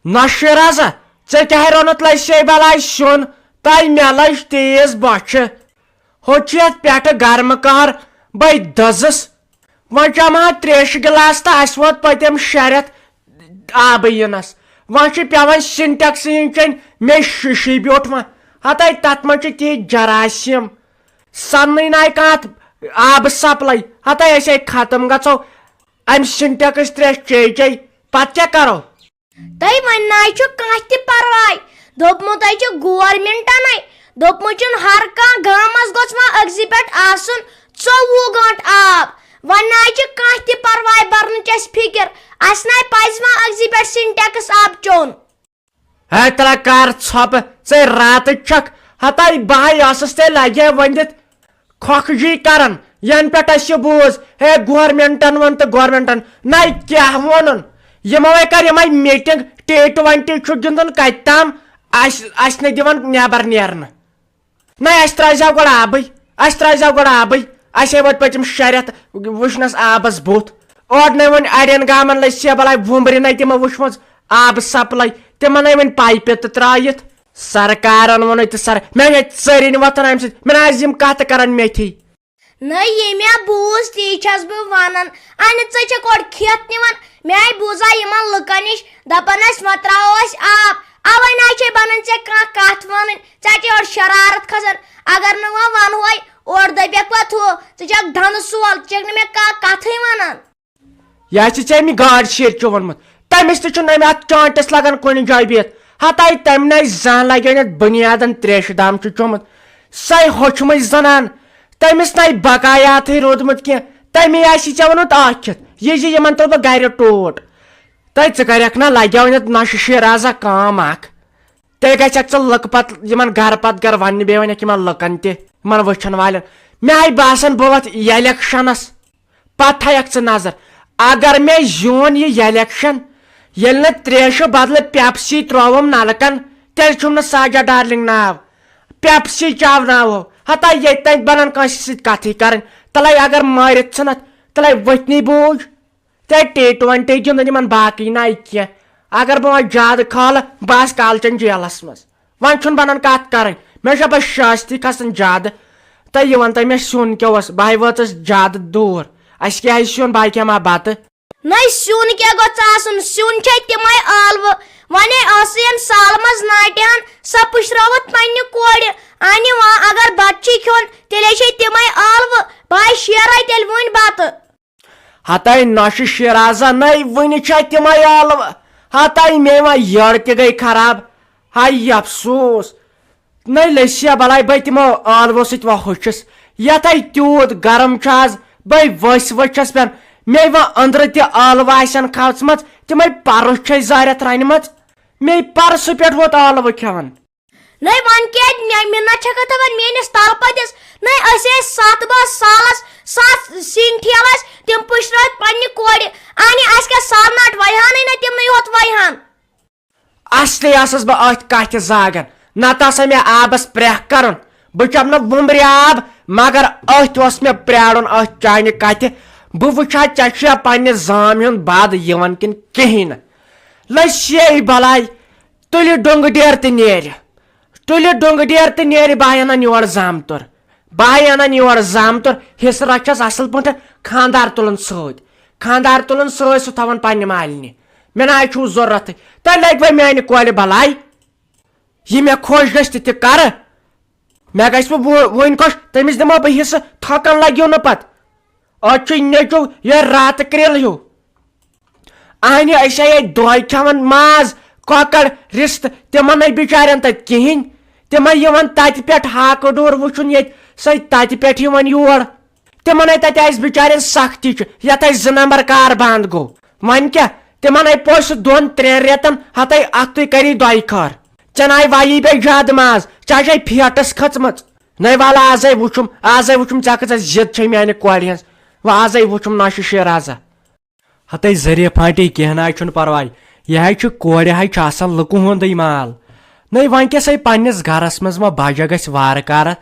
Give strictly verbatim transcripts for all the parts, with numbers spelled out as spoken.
نہ شیرازا، ژےٚ کیٛاہ روٚنُتھ لَسے بلاے سیُن؟ تَے مےٚ لٔج تیز بۄچھِ۔ ہُہ چھُ یَتھ پٮ۪ٹھٕ گرمہٕ قہر، بَے دٔزٕس۔ وۄنۍ چٮ۪مہٕ ہا ترٛیشہِ گِلاس تہٕ اَسہِ ووت پٔتِم شےٚ رٮ۪تھ آبٕے یِنَس۔ وۄنۍ چھِ پٮ۪وان سِنٹٮ۪کسٕے یِنۍ چیٚنۍ، مےٚ شِشی بیوٗٹھ وۄنۍ۔ ہَتَے تَتھ منٛز چھِ تیٖتۍ جراثیم۔ سَننٕے نَے کانٛہہ آبہٕ سپلاے۔ ہَتَے أسۍ ہے ختم گژھو اَمہِ سِنٹٮ۪کٕس ترٛیش چے چے۔ پَتہٕ کیٛاہ کَرو؟ تۄہہِ وۄنۍ نہ چھُ کانٛہہ تہِ پرواے۔ دوٚپمُت ہے چھُ گورمنٹن، دوٚپمُت چھُن ہر کانٛہہ گامس گوٚژھ وۄنۍ أکسٕے پٮ۪ٹھ آسُن ژوٚوُہ گٲنٛٹہٕ آب۔ وۄنۍ نہ چھُ کانٛہہ تہِ پرواے برنٕچ اَسہِ فِکر۔ اَسہِ نہ پزِ وۄنۍ أکسٕے پٮ۪ٹھ سِنٹٮ۪کٕس آب چوٚن۔ ہے ترٛا کر ژھۄپہٕ، ژے راتٕچ چھکھ۔ ہتاے بہٕ ہاے ٲسٕس ژےٚ لگے ؤنِتھ۔ کھۄکھ جی کران، ینہٕ پٮ۪ٹھ اَسہِ یہِ بوٗز، ہے، گورمنٹن ووٚن تہٕ گورمنٹن، نَے کیٛاہ ووٚنُن؟ یِمو ہے کٔر یِمے میٖٹنگ، ٹی ٹُوَنٹی چھُ گِنٛدُن کتہِ تام، اَسہِ، اَسہِ نہٕ دِوان نٮ۪بر نیرنہٕ۔ نَے، اَسہِ ترٛٲیزیو گۄڈٕ آبٕے، اَسہِ ترٛٲیزیو گۄڈٕ آبٕے، اَسہِ ہے وٲتۍ پٔتِم شےٚ رٮ۪تھ وٕچھنس آبس بُتھ۔ اورٕ نَے وۄنۍ اَڑٮ۪ن گامن لٔج سیبلاے وُمبرِ نَے تِمو وٕچھمٕژ آبہٕ سپلاے، تِمن نَے وۄنۍ پایپہِ تہٕ ترٛٲیِتھ۔ سرکارن ووٚنُے تہٕ سر، مےٚ ہے ژٔرِنۍ وۄتھان اَمہِ سۭتۍ، مےٚ نہ آسہِ یِم کَتھٕ کران میٚتھی۔ نہ، یہِ مےٚ بوٗز، تی چھَس بہٕ وَنان۔ اَنہِ ژٕ چھَکھ اورٕ کھٮ۪تھ نِوان۔ مےٚ آے بوٗزا یِمَن لُکَن نِش، دَپان ٲسۍ، "وۄنۍ ترٛاوو أسۍ آب۔" اَوَے نہ چھے بَنان ژےٚ کانٛہہ کَتھ وَنٕنۍ۔ ژےٚ چھے اورٕ شرارت کھسان۔ اگر نہٕ وۄنۍ وَنہوے، اورٕ دَپٮ۪کھ پَتہٕ ہُہ، "ژٕ چھَکھ دَنٛدٕ سول، ژٕ چھَکھ نہٕ مےٚ کانٛہہ کَتھٕے وَنان۔" یہِ آسہِ ژےٚ أمۍ گاڈٕ شیٖر چوٚومُت۔ تٔمِس تہِ چھُنہٕ أمۍ اَتھ چانٹَس لَگان کُنہِ جایہِ بِہِتھ۔ ہَتاے تٔمۍ نَے زانٛہہ لَگہِ أمۍ اَتھ بُنیادَن ترٛیشہِ دام چھُ چوٚمُت۔ سۄے ہوٚچھمٕچ زنان۔ تٔمِس نَے بقایاتھٕے روٗدمُت کینٛہہ۔ تٔمی آسی ژےٚ ووٚنمُت اَکھ کھٮ۪تھ، یہِ زِ یِمَن تُل بہٕ گَرِ ٹوٹھ۔ تَے ژٕ کَرٮ۪کھ نا لَگیو یَتھ نَشہٕ شیٖرازا کٲم اَکھ۔ تیٚلہِ گژھٮ۪کھ ژٕ لُکہٕ پَتہٕ یِمَن گَرٕ پَتہٕ گَرٕ وَننہِ بیٚیہِ وَنٮ۪کھ یِمَن لُکَن تہِ، یِمَن وٕچھَن والٮ۪ن۔ مےٚ آے باسان بہٕ وَتھ اِلٮ۪کشَنَس۔ پتہٕ تھایکھ ژٕ نظر، اگر مےٚ زیوٗن یہِ الیکشن، ییٚلہِ نہٕ تریشہِ بدلہٕ پیپسی ترٛووُم نلکن، تیٚلہِ چھُم نہٕ ساجا ڈارلنگ ناو۔ پیپسی چاوناوو۔ ہتا ییٚتہِ تتہِ بنان کٲنٛسہِ سۭتۍ کتھٕے کرٕنۍ۔ تلے اگر مٲرِتھ ژھٕنتھ، تلے ؤتھنی بوٗج۔ تہٕ ٹی ٹُوَنٹی گِنٛدُن یِمن باقٕے نہ کینٛہہ۔ اگر بہٕ وۄنۍ زیادٕ کھالہٕ، بہٕ آسہٕ کالچن جیلس منٛز۔ وۄنۍ چھُنہٕ بنان کتھ کرٕنۍ۔ مےٚ چھا پتہٕ شٲستی کھسان زیادٕ۔ تہٕ یہِ ون تہٕ مےٚ سیُن کیٛاہ اوس؟ بہٕ ہاے وٲژٕس زیادٕ دوٗر۔ اسہِ کیٛاہ آسہِ سیُن؟ بہٕ ہاے کھٮ۪مہٕ ہا بتہٕ۔ نَے سیُن کیٛاہ گوٚژھ آسُن؟ سیُن چھے تِمے ٲلوٕ۔ ونے ٲسٕے أمۍ سالہٕ منٛز ناٹہِ ہن، سۄ پُشرٲوٕتھ پننہِ کورِ۔ انہِ وان اگر بتہٕ چھُے کھیوٚن، تیٚلے چھے تِمے ٲلوٕ۔ بہٕ ہاے شیرے تیٚلہِ وُنۍ بتہٕ۔ ہتاے نۄشہِ شیرازا نَے وُنہِ چھا تِمے ٲلوٕ؟ ہتاے مے وۄنۍ یٔڑ تہِ گٔے خراب۔ ہاے افسوس۔ نَے لٔسیا بلاے بے تِمو ٲلوو سۭتۍ وۄنۍ ہوٚچھِس۔ یتھے تیوٗت گرم چھُ آز، بے ؤسۍ ؤسۍ چھَس پٮ۪ن۔ مے وۄنۍ أنٛدرٕ تہِ ٲلوٕ آسن کھژمژ، تِمے پرُس چھے زارٮ۪تھ رنِمژ۔ مے پرسہٕ پٮ۪ٹھ ووت ٲلوٕ کھٮ۪وان۔ نَے وۄنۍ کیٛازِ مےٚ مِنت چھَکھ تھاوان میٛٲنِس تلپتِس؟ نَے أسۍ ٲسۍ ستھ بٲژ سالس، ستھ سِنۍ ٹھیلہٕ ٲسۍ، تِم پُشرٲوِتھ پننہِ کورِ۔ اَنہِ اَسہِ کیٛاہ سرناٹھ وَیہانٕے نہ، تِمنٕے یوت وَیہان۔ اصلی ٲسٕس بہٕ أتھۍ کتھِ زاگان، نتہٕ آسہا مےٚ آبس پرٛیکھ کرُن۔ بہٕ چٮ۪مہٕ نہٕ وُمبرِ آب، مگر أتھۍ اوس مےٚ پرٛارُن أتھۍ چانہِ کتھِ۔ بہٕ وٕچھِ ہا ژےٚ چھُیا پننہِ زامہِ ہُنٛد بد یِوان کِنہٕ کِہیٖنۍ نہٕ۔ لٔسۍ یے بلاے، تُلہِ ڈوٚنٛگہٕ ڈیرٕ تہٕ نیرِ۔ تُلہِ ڈوٚنٛگہٕ ڈیرٕ تہٕ نیرِ، بہٕ انن یور زامتُر۔ بہٕ انن یور زامتُر، حصہٕ رچھس اصل پٲٹھۍ، خانٛدار تُلُن سۭتۍ۔ خانٛدار تُلُن سۭتۍ، سُہ تھاوُن پننہِ مالنہِ۔ مےٚ نہ حظ چھُو ضروٗرتھٕے۔ تۄہہِ لگہِ وۄنۍ میانہِ کورِ بلاے۔ یہِ مےٚ خۄش گژھِ تہِ تہِ کرٕ۔ مےٚ گژھِ وۄنۍ وۄ-، وۄنۍ خۄش، تٔمِس دِمو بہٕ حصہٕ، تھکان لگیو نہٕ پتہٕ۔ أتۍ چھُ نیٚچو یہِ راتہٕ کرٛیل ہیوٗ۔ اہنہِ، أسۍ ہے ییٚتہِ دۄہے کھٮ۪وان ماز، کۄکر، رِستہٕ، تِمن ہے بِچارٮ۪ن تتہِ کِہیٖنۍ۔ تِمے یِوان تتہِ پٮ۪ٹھ ہاکہٕ ڈوٗر وٕچھُن ییٚتہِ، سۄے تتہِ پٮ۪ٹھ یِوان یور۔ تِمن ہے تتہِ آسہِ بِچارٮ۪ن سختی چھِ، یتھ ہے زٕ نمبر کار بنٛد گوٚو۔ وۄنۍ کیٛاہ؟ تِمن ہے پوٚز سُہ دۄن ترٛٮ۪ن رٮ۪تن ہتَے اکھتُے کری دۄیہِ خٲر۔ ژےٚ ناے وایی بیٚیہِ زیادٕ ماز، ژےٚ چھے فیٹس کھٔژمٕژ۔ نَے وَلہٕ آزَے وٕچھُم، آزَے وٕچھُم ژےٚ کۭژاہ ضد چھے میٛانہِ کورِ ہِنٛز۔ وۄنۍ آزَے وٕچھُم نۄشہِ شیرازا۔ ہتَے ظریف آنٹی، کینٛہہ نہ حظ چھُنہٕ پرواے۔ یہِ حظ چھُ کورِ حظ چھُ آسان لُکہٕ ہُنٛدٕے مال۔ نَے وۄنۍ کیٛاہ سا پننِس گرس منٛز ما بجا گژھِ وارٕ کارٕ؟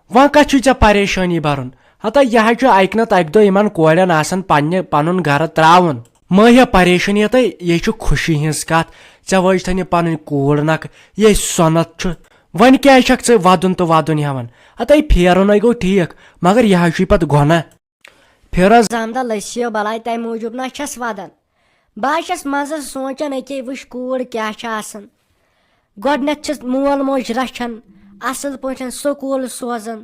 وۄنۍ کتھ چھُے ژےٚ پریشٲنی برُن؟ ہتا یہِ حظ چھُ اکہِ نتہٕ اکہِ دۄہ یِمن کورٮ۪ن آسان پننہِ پنُن گرٕ تراوُن۔ مہ ہیٚیِو پریشٲنی، ہتے یہِ چھِ خوشی ہٕنٛز کتھ۔ ژےٚ وٲج تھن یہِ پنٕنۍ کوٗر نکھٕ، یہِ سۄنت چھُ۔ وۄنۍ کیٛازِ چھکھ ژٕ ودُن تہٕ ودُن ہٮ۪وان؟ ہتے پھیرُن ہے گوٚو ٹھیٖک، مگر یہِ حظ چھُے پتہٕ گۄناہ۔ پھر حظ۔ زامدہ لٔسِو بلاے، تمہِ موٗجوٗب نہ چھس ودان۔ بہٕ حظ چھس منٛزٕ سونٛچان، أکے وٕچھ کوٗر کیٛاہ چھِ آسان۔ گۄڈٕنٮ۪تھ چھِس مول موج رچھان، اصل پٲٹھۍ سکوٗل سوزان،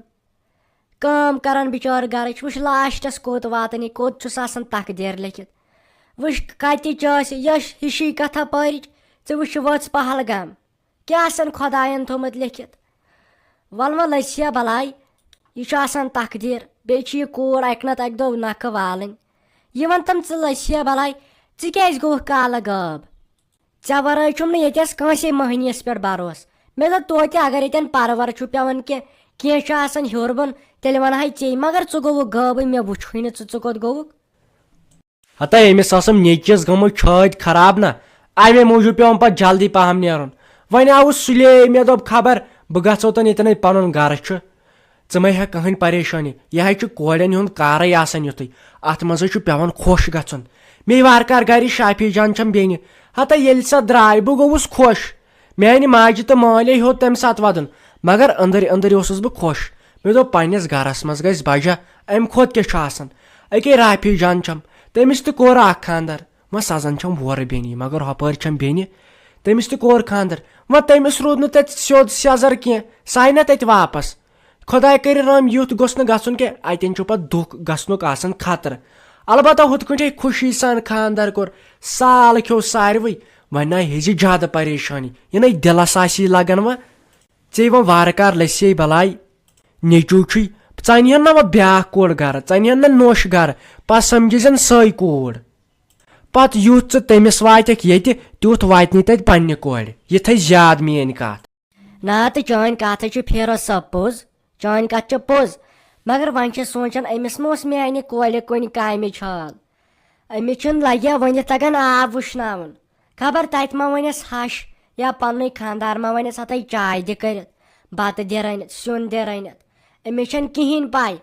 کٲم کران بچار گرٕچ، وٕچھ لاسٹس کوٚت واتان، یہِ کوٚت چھُس آسان تقدیر لیکھِتھ۔ وٕچھ کتہِ چھِ آسہِ یۄس ہِشی کتھا پٲرِچ، ژٕ وٕچھ وٲژ پہلگام، کیٛاہ آسن خۄداین تھوٚومُت لیکھِتھ۔ ول وۄنۍ لٔسیا بلاے، یہِ چھُ آسان تقدیر، بیٚیہِ چھِ یہِ کوٗر اکہِ نتہٕ اکہِ دۄہ نکھٕ والٕنۍ۔ یہِ ون تم ژٕ لٔسیا بلاے، ژٕ کیٛازِ گوٚوکھ کالہٕ غٲب؟ ژےٚ ورٲے چھُم نہٕ ییٚتٮ۪س کٲنٛسے مٔہنِیَس پٮ۪ٹھ بروسہٕ۔ مےٚ دوٚپ توتہِ اگر ییٚتٮ۪ن پرور چھُ پٮ۪وان کینٛہہ، کینٛہہ چھُ آسان ہیوٚر بۄن، تیٚلہِ ونہٕ ہاے ژے، مگر ژٕ گوٚوُکھ غٲبٕے، مےٚ وُچھُے نہٕ ژٕ، ژٕ کوٚت گوٚوُکھ؟ ہتا أمِس ٲسٕم نیٚچوِس گٔمٕژ چھٲتۍ خراب نا، اَمے موٗجوٗب پیوٚم پتہٕ جلدی پہم نیرُن۔ وۄنۍ آوُس سُلے، مےٚ دوٚپ خبر بہٕ گژھو تہٕ ییٚتٮ۪ن پنُن گرٕ چھُ۔ ژٕ مہ ہےٚ کٕہٕنۍ پریشٲنی، یہِ حظ چھُ کورٮ۪ن ہُنٛد کارٕے آسان یُتھُے، اتھ منٛز حظ چھُ پٮ۪وان خۄش گژھُن۔ مے وارٕ کارٕ گرِ شافی جان چھم بیٚنہِ، ہتا ییٚلہِ سۄ درٛاے بہٕ گوٚوُس خۄش۔ میانہِ ماجہِ تہٕ مٲلۍ ہیوٚت تمہِ ساتہٕ ودُن، مگر أنٛدٕرۍ أنٛدٕرۍ اوسُس بہٕ خۄش۔ مےٚ دوٚپ پننِس گرس منٛز گژھِ بجا، امہِ کھۄتہٕ کیٛاہ چھُ آسان؟ أکے رافی جان چھم، تٔمِس تہِ کوٚر اکھ خانٛدر۔ وۄنۍ سزن چھم وورٕ بیٚنہِ، مگر ہۄپٲرۍ چھم بیٚنہِ، تٔمِس تہِ کوٚر خانٛدر۔ وۄنۍ تٔمِس روٗد نہٕ تتہِ سیوٚد سیزر کینٛہہ، سۄ آیہِ نہ تتہِ واپس۔ خۄداے کٔرِن رحم، یُتھ گوٚژھ نہٕ گژھُن کینٛہہ، اتٮ۪ن چھُ پتہٕ دُکھ گژھنُک آسان خطرٕ۔ البتہ ہُتھ کٲٹھۍ ہے خوشی سان خانٛدر کوٚر، سال کھیوٚو ساروٕے، وۄنۍ نہ ہیٚزِ زیادٕ پریشٲنی، یہِ نَے دِلس آسی لگان وۄنۍ۔ ژے وۄنۍ وارٕ کار لٔسے بلاے، نیٚچوٗ چھُے، ژَنہِ ہن نہ وۄنۍ بیٛاکھ کوٗر گرٕ، ژَنہِ ہن نہ نوٚش گرٕ، پتہٕ سمجھِ زن سۄے کوٗر۔ پتہٕ یُتھ ژٕ تٔمِس واتکھ ییٚتہِ، تیُتھ واتہِ نہٕ تتہِ پننہِ کورِ۔ یہِ تھٲے زیادٕ میٲنۍ کتھ۔ نہ تہٕ چٲنۍ کتھ ہے چھِ فیروز صٲب پوٚز، چٲنۍ کتھ چھِ پوٚز، مگر وۄنۍ چھِ سونٛچان أمِس ما اوس میانہِ کورِ کُنہِ کامہِ چھال؟ أمِس چھُنہٕ لگیا ؤنِتھ تگان آب وٕشناوُن۔ خبر تتہِ ما ونٮ۪س ہش یا پننُے خانٛدار ما ونٮ۪س ہتَے چاے دِ کٔرِتھ، بتہٕ دِ رٔنِتھ، سیُن دِ رٔنِتھ۔ أمِس چھنہٕ کِہیٖنۍ پاے۔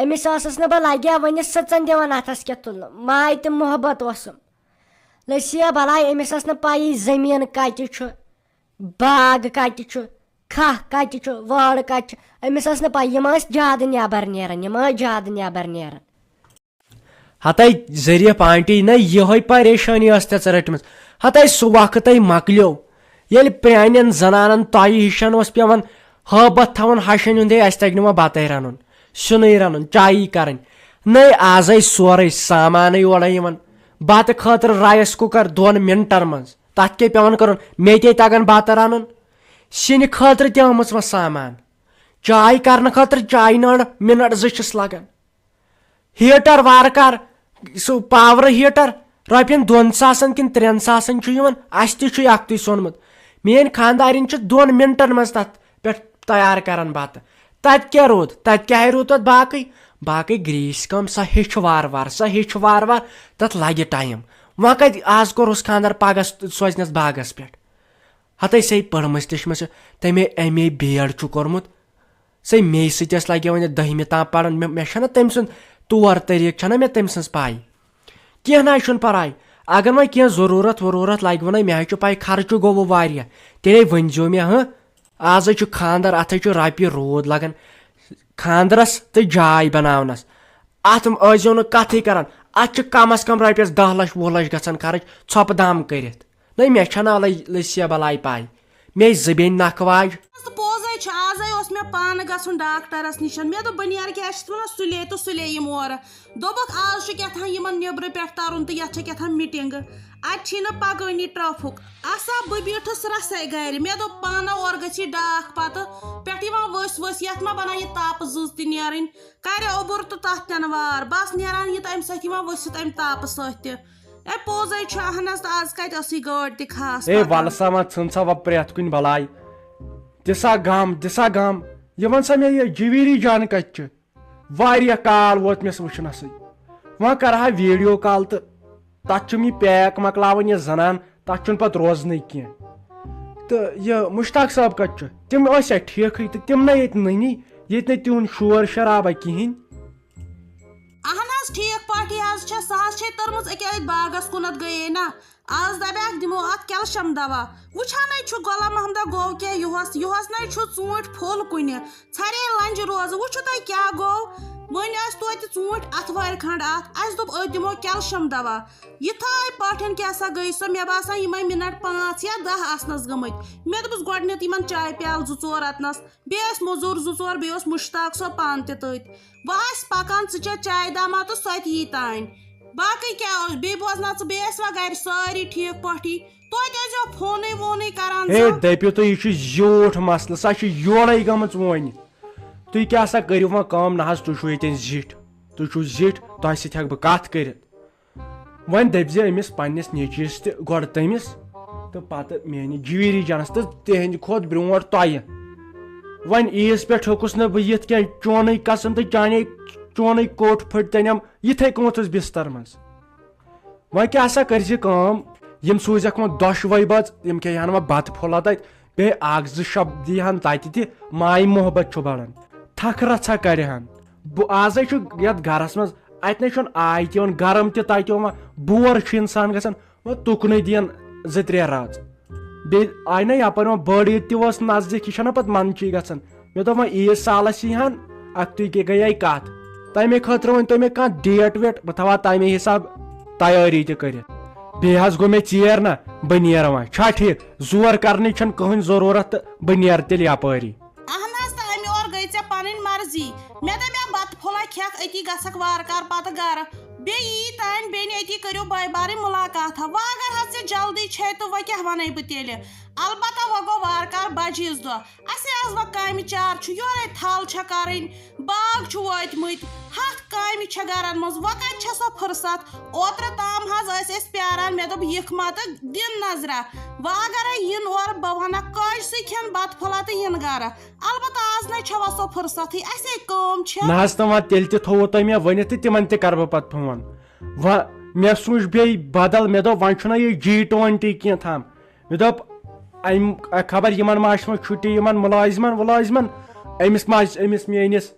أمِس ٲسٕس نہٕ بہٕ لگیا ؤنِتھ سٕژن دِوان اتھس کیتھ تُلنہٕ، ماے تہٕ محبت اوسُم۔ لٔسیا بلاے، أمِس ٲس نہٕ پَیی زٔمیٖن کَتہِ چھُ، باغ کَتہِ چھُ، کھاہ کَتہِ چھُ، وٲر کَتہِ چھُ۔ أمِس ٲس نہٕ پَے، یِم ٲسۍ زیادٕ نٮ۪بر نیران، یِم ٲسۍ زیادٕ نٮ۪بر نیران۔ ہتَے ظریف آنٹی، نہ یِہوٚے پریشٲنی ٲس تَژٕ رٔٹمٕژ۔ ہتَے سُہ وقتَے مۄکلیو، ییٚلہِ پرٛانٮ۪ن زنانن تۄہہِ ہِشن اوس پٮ۪وان ہٲبتھ تھاوُن ہشن ہُنٛدے، اَسہِ تَگہِ نہٕ وۄنۍ بَتَے رَنُن، سیُنٕے رَنُن، چایی کَرٕنۍ۔ نَے آزَے سورُے سامانٕے اورَے یِوان۔ بتہٕ خٲطرٕ رایس کُکر دۄن منٹن منٛز۔ تتھ کیٛاہ پٮ۪وان کرُن؟ مےٚ تے تگان بتہٕ رنُن۔ سِنہِ خٲطرٕ تہِ آمٕژ وۄنۍ سامان۔ چاے کرنہٕ خٲطرٕ چایہِ نٔر منٹ زٕ چھِس لگان۔ ہیٹر وارٕ کار، سُہ پاورٕ ہیٹر رۄپین دۄن ساسن کِنہٕ ترٛٮ۪ن ساسن چھُ یِوان، اسہِ تہِ چھُ اکھتُے سونمُت۔ میٲنۍ خانٛدارِنۍ چھِ دۄن منٹن منٛز تتھ پٮ۪ٹھ تیار کران بتہٕ۔ تتہِ کیٛاہ روٗد؟ تتہِ کیٛاہ روٗد تتھ باقٕے؟ باقٕے گریٖسۍ کٲم، سۄ ہیٚچھ وارٕ وارٕ، سۄ ہیٚچھ وارٕ وارٕ، تتھ لگہِ ٹایم۔ وۄنۍ کتہِ آز کوٚرُس خانٛدر، پگاہ س-، سوزنس باغس پٮ۪ٹھ۔ ہتے سۄے پٔرمٕژ لیچھمٕژ چھِ، تٔمۍ ایم اے بی ایڈ چھُ کوٚرمُت، سۄے مے سۭتۍ ٲس لگہِ وۄنۍ دٔہمہِ تام پران۔ مےٚ، مےٚ چھنہ تٔمۍ سُنٛد طور طریٖقہٕ، چھنہ مےٚ تٔمۍ سٕنٛز پاے۔ کینٛہہ نہ حظ چھُنہٕ پرواے، اگر وۄنۍ کینٛہہ ضروٗرت وروٗرت لگہِ وۄنۍ، مےٚ حظ چھُ پاے خرچہٕ گوٚو واریاہ، تیٚلے ؤنۍزیو مےٚ، ہہ۔ آز حظ چھُ خانٛدر، اتھ حظ چھُ رۄپیہِ روٗد لگان خانٛدرس تہٕ جاے بناونس۔ اتھ ٲسۍزیو نہٕ کتھٕے کران، اتھ چھِ کم از کم رۄپیس دہ لچھ وُہ لچھ گژھان خرٕچ ژھۄپہٕ دام کٔرِتھ۔ نہ مےٚ چھنہ لٔ-، لٔسیا بلاے پاے، مےٚ زٕ بیٚنہِ نکھٕ واجہِ۔ تہٕ پوٚز ہے چھُ، آزے اوس مےٚ پانہٕ گژھُن ڈاکٹرس نِش۔ مےٚ دوٚپ، بہٕ نیرٕ کیٛاہ چھِ ونان، سُلے تہٕ سُلے یِمہٕ اورٕ۔ دوٚپُکھ، آز چھُ کیٛاہ تام یِمن نیٚبرٕ پٮ۪ٹھ ترُن تہٕ یتھ چھےٚ کیٛاہ تام میٖٹِنٛگ۔ اتہِ چھی نہٕ پکٲنی ٹرٛیفُک۔ اسا بہٕ بیٖٹھٕس رسے گرِ۔ مےٚ دوٚپ، پانہ اورٕ گژھی ڈاکھ پتہٕ پٮ۪ٹھ یِوان ؤسۍ ؤسۍ، یتھ ما بنان یہِ تاپہٕ زٕژ تہِ نیرٕنۍ۔ کرِ اوٚبُر تہٕ تتھ تہِ نہٕ وار۔ بس نیران یہِ تہٕ امہِ سۭتۍ یِوان ؤسِتھ امہِ تاپہٕ سۭتۍ تہِ۔ اے پوٚز ہے چھُ، اہن حظ، تہٕ آز کتہِ ٲسٕے گٲڑۍ تہِ خاص اے پکان۔ ولہٕ سا وۄنۍ ژھٕن سا وۄنۍ پرٛٮ۪تھ کُنہِ بلاے۔ دِ سا غم، دِ سا غم۔ یہِ وَن سا مےٚ، یہِ جویری جان کَتہِ چھِ؟ واریاہ کال ووت مےٚ سُہ وٕچھنَسٕے۔ وۄنۍ کَرٕ ہا ویٖڈیو کال تہٕ تَتھ چھُم یہِ پیک مۄکلاوان یہِ زَنان، تَتھ چھُنہٕ پَتہٕ روزنٕے کینٛہہ۔ تہٕ یہِ مُشتاق صٲب کَتہِ چھُ؟ تِم ٲسیا ٹھیٖکھٕے تہٕ تِم نہ ییٚتہِ نٔنی، ییٚتہِ نہٕ تِہُنٛد شور شرابہ کِہیٖنۍ۔ اہن ٹھیک پٲٹھی حظ چھےٚ، سۄ حظ چھے تٔرمٕژ أکیٛاہ أتھۍ باغس کُنتھ گٔیے نا۔ آز دپیکھ دِمو اتھ کیلشیم دوا۔ وٕچھان ہے چھُ غلام محمدہ گوٚو کیٛاہ یُہُس، یُہُس نے چھُ ژوٗنٛٹھۍ پھوٚل کُنہِ۔ ژھرے لنجہِ روزٕ، وٕچھِو تۄہہِ کیٛاہ گوٚو۔ وۄنۍ ٲسۍ توتہِ ژوٗنٛٹھۍ اتھوارِ کھنڈ اتھ، اسہِ دوٚپ أتھۍ دِمو کیلشیم دوا۔ یِتھے پٲٹھۍ کیٛاہ سا گٔے سۄ، مےٚ باسان یِمے منٹ پانٛژھ یا دہ آسنس گٔمٕتۍ۔ مےٚ دوٚپُس گۄڈٕنیتھ یِمن چایہِ پیالہٕ زٕ ژور اتنس، بیٚیہِ ٲسۍ مٔزوٗر زٕ ژور، بیٚیہِ اوس مُشتاق صٲب پانہٕ تہِ تٔتۍ۔ بہٕ آسہٕ پکان، ژٕ چےٚ چایہِ دامہ تہٕ سۄ تہِ یی تانۍ۔ باقٕے کیٛاہ اوس؟ بیٚیہِ بوزناو ژٕ، بیٚیہِ ٲسوا گرِ سٲری ٹھیٖک پٲٹھی؟ توتہِ ٲسۍزیو فونٕے وونٕے کران ہے، ژٕ۔ دٔپِو تُہۍ، یہِ چھُ زیوٗٹھ مسلہٕ، سۄ چھِ یورَے گٔمٕژ وۄنۍ۔ تُہۍ کیٛاہ سا کٔرِو وۄنۍ کٲم، نہ حظ، تُہۍ چھِو ییٚتٮ۪ن زِٹھۍ، تُہۍ چھِو زِٹھۍ، تۄہہِ سۭتۍ ہٮ۪کہٕ بہٕ کَتھ کٔرِتھ۔ وۄنۍ دٔپۍ زِ أمِس پنٛنِس نیٚچوِس تہِ گۄڈٕ تٔمِس، تہٕ پتہٕ میٛانہِ جیٖری جانس تہٕ تِہنٛدِ کھۄتہٕ برٛونٛٹھ تۄہہِ۔ وۄنۍ عیٖذ پٮ۪ٹھ ہیوٚکُس نہٕ بہٕ یِتھ کینٛہہ، چونٕے قسم تہٕ چانے چونٕے کوٚٹھ پھٔٹۍ تَنٮ۪م یِتھَے کٔنۍ ووٚتھُس بِستر منٛز۔ وۄنۍ کیٛاہ سا کٔرۍ زِ کٲم، یِم سوٗزٮ۪کھ وۄنۍ دۄشوَے بٲژ، یِم کھیٚیہِ ہن وۄنۍ بَتہٕ پھوٚلہ تَتہِ، بیٚیہِ اَکھ زٕ شب دی ہن تَتہِ تہِ، ماے محبت چھُ بَڑان، تھکھ رژھا کَرِ ہن۔ بہٕ آزَے چھُ یَتھ گَرَس منٛز، اَتہِ نَے چھُنہٕ آے تہِ یِوان، گرم تہِ تَتہِ یِوان، بور چھُ اِنسان گژھان، وۄنۍ تُکنُے دِیَن زٕ ترٛےٚ رٲژ۔ بیٚیہِ آیہِ نہ یپٲرۍ وۄنۍ بٔڑ عیٖد تہِ ٲس نزدیٖک، یہِ چھنہ پتہٕ منٛدچھٕے گژھان۔ مےٚ دوٚپ وۄنۍ عیٖد سالس یی ہن، اکھتُے کہِ گٔیے کتھ۔ تمے خٲطرٕ ؤنۍ تو مےٚ کانٛہہ ڈیٹ ویٹ، بہٕ تھاوہا تمے حساب تیٲری تہِ کٔرِتھ۔ بیٚیہِ حظ گوٚو مےٚ ژیر نہ، بہٕ نیرٕ وۄنۍ۔ چھا ٹھیٖک؟ زور کرنٕچ چھنہٕ کٕہٕنۍ ضروٗرت تہٕ بہٕ نیرٕ تیٚلہِ یپٲری۔ اہن حظ، تہٕ امہِ اورٕ گٔے ژےٚ پنٕنۍ مرضی۔ مےٚ دپیٛاو بتہٕ پھوٚلہ کھٮ۪کھ، أتی گژھکھ وارٕ کارٕ پتہٕ گرٕ۔ بیٚیہِ یی تانۍ بیٚنہِ، أتی کٔرِو بٲے بارٕنۍ مُلاقاتھا۔ وۄنۍ اگر حظ ژےٚ جلدی چھے تہٕ وۄنۍ کیٛاہ وَنَے بہٕ تیٚلہِ؟ البتہ وۄنۍ گوٚو وارٕ کارٕ بجہِ عیٖذ دۄہ۔ اَسے آز وۄنۍ کامہِ چار چھُ، یورَے تھل چھےٚ کَرٕنۍ، باغ چھُ وٲتۍ مٕتۍ، ہَتھ کامہِ چھےٚ گَرَن منٛز، وۄنۍ کَتہِ چھےٚ سۄ فُرصت؟ اوترٕ تام حظ ٲسۍ أسۍ پیٛاران، مےٚ دوٚپ یِکھ ما تہٕ دِن نظرہ۔ وۄنۍ اگرَے یِن اورٕ، بہٕ وَنَکھ کٲجسٕے کھٮ۪ن بَتہٕ پھوٚلہ تہٕ یِن گَرٕ۔ البتہ آز نَے چھےٚ وۄنۍ سۄ فُرصتھٕے، اَسے کٲم چھےٚ۔ نہ حظ، تہٕ وۄنۍ تیٚلہِ تہِ تھوٚوُ تۄہہِ مےٚ ؤنِتھ تہٕ تِمن تہِ کرٕ بہٕ پتہٕ فون۔ وۄنۍ مےٚ سوٗنچ بیٚیہِ بدل، مےٚ دوٚپ وۄنۍ چھُنہ یہِ جی ٹُوَنٹی کینٛہہ تھام۔ مےٚ دوٚپ أمۍ خبر یِمن ما آسہِ وۄنۍ چھُٹی، یِمن مُلٲزمن وُلٲزمن، أمِس ما آسہِ، أمِس میٲنِس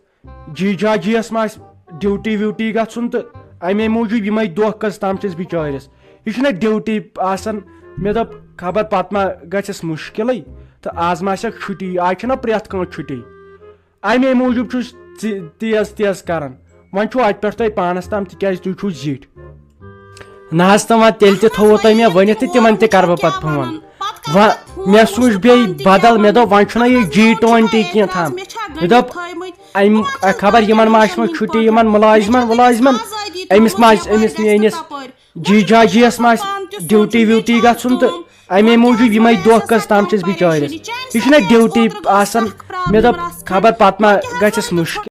جی جاجیَس ما آسہِ ڈیوٹی ویوٹی گژھُن، تہٕ امے موٗجوٗب یِمے دۄہ کٔژ تام چھِ أسۍ بِچٲرِس۔ یہِ چھُنہ ڈیوٹی آسان۔ مےٚ دوٚپ خبر پتہٕ ما گژھٮ۪س مُشکِلٕے، تہٕ آز ما آسٮ۪کھ چھُٹی، آز چھِنہ پرٛٮ۪تھ کانٛہہ چھُٹی۔ امے موٗجوٗب چھُس ژِ-، تیز تیز کران۔ وۄنۍ چھُو اتہِ پٮ۪ٹھ تۄہہِ پانس تام، تِکیازِ تُہۍ چھِو زِٹھۍ۔ نہ حظ، تہٕ وۄنۍ تیٚلہِ تہِ تھوٚوُ تۄہہِ مےٚ ؤنِتھ تہٕ تِمن تہِ کرٕ بہٕ پتہٕ فون۔ وۄنۍ مےٚ سوٗنچ بیٚیہِ بدل، مےٚ دوٚپ وۄنۍ چھُنہ یہِ جی ٹُوَنٹی کینٛہہ تھام۔ مےٚ دوٚپ امہِ خبر یِمن ما آسہِ وۄنۍ چھُٹی، یِمن مُلٲزمن وُلٲزمن، أمِس ما آسہِ، أمِس میٲنِس جی جاجیَس ما آسہِ ڈیوٹی ویوٹی گژھُن، تہٕ امے موٗجوٗب یِمے دۄہ کٔژ تام چھِ أسۍ بِچٲرِس۔ یہِ چھُنہ ڈیوٹی آسان۔ مےٚ دوٚپ خبر پتہٕ ما گژھٮ۪س مُشکِل۔